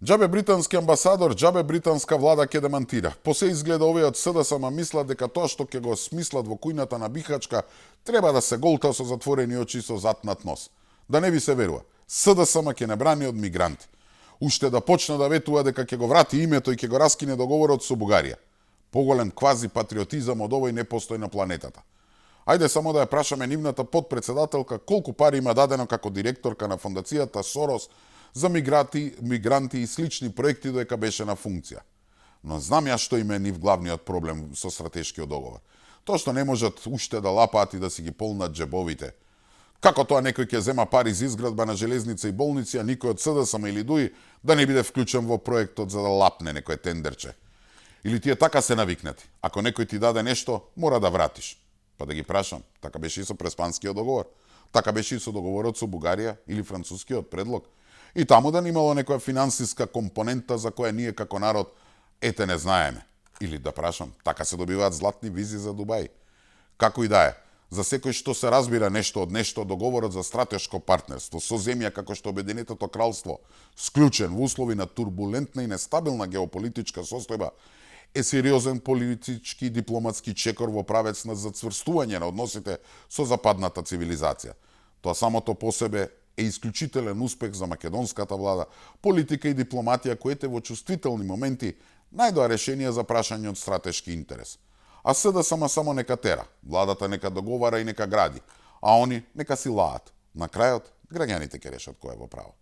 Џабе британски амбасадор, џабе британска влада ќе демантира. По се изгледа овие од СДСМ мислат дека тоа што ќе го смислат во кујната на Бихачка треба да се голта со затворени очи со затнат нос. Да не ви се верува. СДСМ ќе не брани од мигранти. Уште да почне да ветува дека ќе го врати името и ќе го раскине договорот со Бугарија. Поголем квази патриотизам од овој не постои на планетата. Ајде само да ја прашаме нивната подпредседателка колку пари има дадено како директорка на фондацијата Сорос за мигранти и слични проекти додека беше на функција. Но знам ја што им е нив главниот проблем со стратешкиот договор. Тоа што не можат уште да лапаат и да си ги полнат джебовите. Како тоа некој ќе зема пари за изградба на железница и болници, а никој од СДСМ или ДУИ да не биде вклучен во проектот за да лапне некој тендерче. Или тие така се навикнати. Ако некој ти даде нешто, мора да вратиш. Па да ги прашам, така беше и со Преспанскиот договор. Така беше и со договорот со Бугарија или францускиот предлог. И таму да имало некоја финансиска компонента за која ние како народ ете не знаеме. Или да прашам, така се добиваат златни визи за Дубај. Како и да е, за секој што се разбира нешто од нешто, договорот за стратешко партнерство со земја како што Обединетото кралство, склучен во услови на турбулентна и нестабилна геополитичка состојба, е сериозен политички и дипломатски чекор во правец на зацврстување на односите со западната цивилизација. Тоа самото по себе е исклучителен успех за македонската влада, политика и дипломатија коите во чувствителни моменти најдоа решение за прашање од стратешки интерес. А СДСМ само нека тера, владата нека договара и нека гради, а они нека си лаат. На крајот, граѓаните ќе решат кој е во право.